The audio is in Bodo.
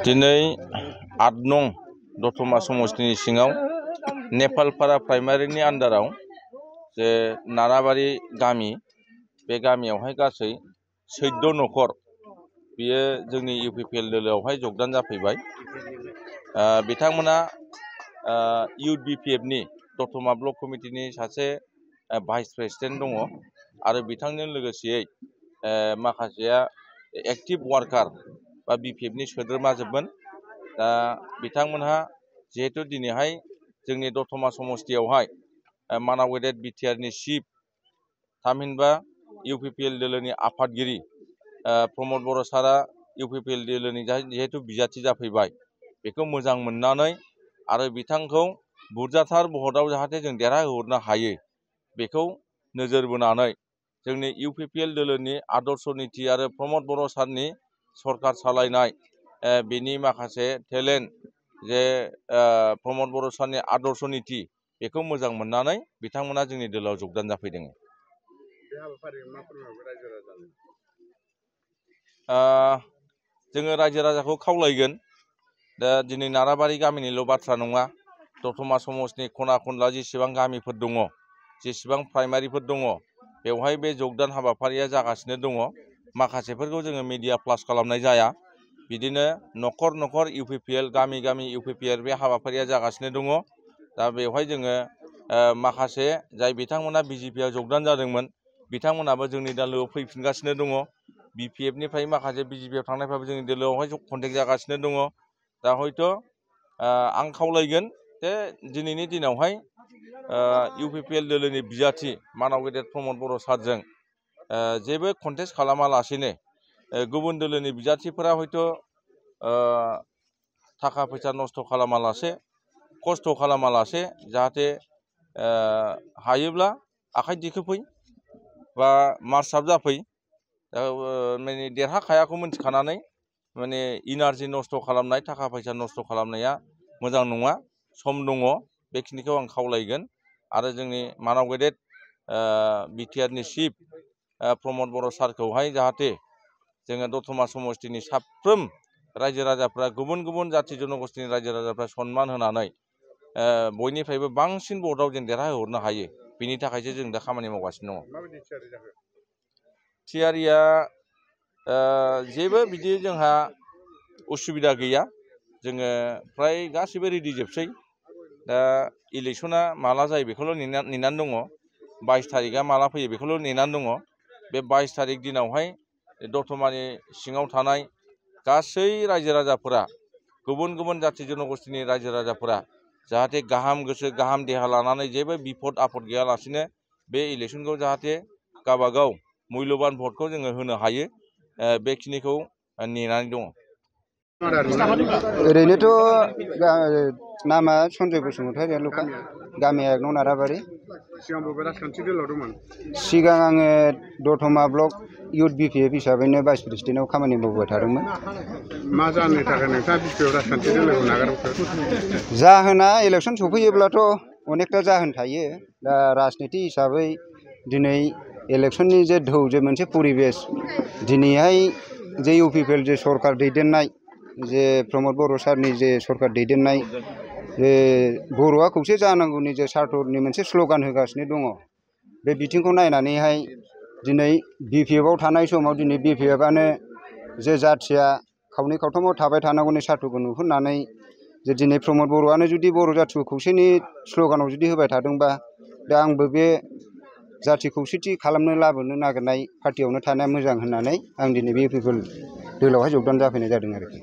दिनै 8 नं दतमा समष्टिनि सिङाव नेपालपारा प्राइमारिनि आन्दाराव जे नाराबारि गामि बे गामियावहाय गासै 14 नखर बियो जोंनि इउपिपिएल दोलोआवहाय जगदान जाफैबाय। बिथांमोना इउपिपिएफनि दतमा ब्लक कमिटिनि सासे भाइस प्रेसिडेन्ट दङ आरो बिथांजों लोगोसेयै माखासेया एक्टिभ वार्कार बा बिपिएफनि सोद्रोमाजोबमोन। दा बिथांमोनहा जिहेतु दिनैहाय जोंनि दतमा समष्टियावहाय मानाव गेदेर बिटिआरनि चिफ थामहिनबा इउपिपिएल दोलोनि आफादगिरि प्रमद बर' सारा इउपिपिएल दोलोनि जिहेतु बिजाथि जाफैबाय बेखौ मोजां मोननानै आरो बिथांखौ बुरजाथार भटआव जाहाथे जों देरहाहोहरनो हायो बेखौ नोजोर बोनानै जोंनि इउपिपिएल दोलोनि आदर्श नीति आरो प्रमद बर' सारनि सरकार सालायनाय बिनि माखासे टेलेन्ट जे प्रमद बर' सारनि आदर्श नीति बेखौ मोजां मोननानै बिथांमोना जोंनि दोलोआव जगदान जाफैदों। जोङो रायजो राजाखौ खावलायगोन दा दिनै नाराबारि गामिनिल' बाथ्रा नङा, दतमा समष्टिनि खना खनला जेसेबां गामिफोर दङ, जेसेबां प्राइमारिफोर दङ बेवहाय बे जगदान हाबाफारिया जागासिनो दङ। माखासेफोरखौ जोङो मिडिया प्लास खालामनाय जाया। बिदिनो नखर नखर इउपिपिएल गामि गामि इउपिपिएल बे हाबाफारिया जागासिनो दङ। दा बेवहाय जोङो माखासे जाय बिथांमोना बिजेपिआव जगदान जादोंमोन बिथांमोनाबो जोंनि दोलोआव फैफिनगासिनो दङ। बिपिएफनिफ्राय माखासे बिजेपिआव थांनायफ्राबो जोंनि दोलोआवहाय कन्टेक्ट जागासिनो दङ। दा हयथ' आं खावलायगोन जे दिनैनि दिनावहाय इउपिपिएल दोलोनि बिजाथि मानाव गेदेर प्रमद बर' सारजों जेबो कन्टेस्ट खालामालासेनो गुबुन दोलोनि बिजाथिफोरा हयथ' थाखा फैसा नस्थ' खालामालासे खस्थ' खालामालासे जाहाथे हायोब्ला आखाइ दिखोफै बा मार्चआप जाफै। माने देरहाखायाखौ मिन्थिखानानै माने इनार्जि नस्थ' खालामनाय थाखा फैसा नस्थ' खालामनाया मोजां नङा। सम दङ बेखिनिखौ आं खावलायगोन आरो जोंनि मानाव गेदेर बिटिआरनि चिफ प्रमद बर' सारखौहाय जाहाथे जोङो दतमा समष्टिनि साफ्रोम रायजो राजाफ्रा गुबुन गुबुन जाथि जनगोष्ठीनि रायजो राजाफ्रा सनमान होनानै बयनिफ्रायबो बांसिन भटआव जों देरहाहोहरनो हायो बिनि थाखायसो जों दा खामानि मावगासिनो दङ। थियारिया जेबो बिदि जोंहा उसुबिदा गैया। जोङो फ्राय गासैबो रेडि जोबसै। दा इलेक्सना माला जायो बेखौल' नेनानै दङ। 22 तारिखआ माला फैयो बेखौल' नेनानै दङ। बे 22 तारिख दिनावहाय दतमानि सिङाव थानाय गासै रायजो राजाफोरा गुबुन गुबुन जाथि जनगोष्ठीनि रायजो राजाफोरा जाहाथे गाहाम गोसो गाहाम देहा लानानै जेबो बिपद आफद गैयालासेनो बे इलेक्सनखौ जाहाथे गावबागाव मुल्यबान भटखौ जोङो होनो हायो बेखिनिखौ नेनानै दङ। ओरैनोथ' नामा सन्जय बसुमतारी लुखा गामिया 1 नं नाराबारि। सिगां आङो दतमा ब्लक इउथ बिपिएफ हिसाबैनो भाइस प्रेसिडेन्टआव खामानि मावबाय थादोंमोन। मा जाहोननि थाखाय नोंथाङा बिपिएफ राजखान्थि दोलोखौ नागारबोखो? जाहोना इलेक्सन सफैयोब्लाथ' अनेकथा जाहोन थायो। दा राजनिति हिसाबै दिनै इलेक्सननि जे ढौ जे मोनसे परिबेस दिनैहाय जे इउपिपिएल जे सरकार दैदेननाय जे प्रमद बर' सारनि जे सरकार दैदेननाय जे बर'आ खौसे जानांगौनि जे सार्थनि मोनसे स्ल'गान होगासिनो दङ। बे बिथिंखौ नायनानैहाय दिनै बिपिएफआव थानाय समाव दिनै बिपिएफआनो जे जाथिया खावनै खावथामाव थाबाय थानांगौनि सार्थखौ नुहुरनानै जे दिनै प्रमद बर'आनो जुदि बर' जाथिखौ खौसेनि स्ल'गानाव जुदि होबाय थादोंबा दा आंबो बे जाथि खौसेथि खालामनो लाबोनो नागिरनाय पार्टियावनो थानाया मोजां होननानै आं दिनै बे इउपिपिएल दोलोआवहाय जगदान जाफैनाय जादों आरोखि।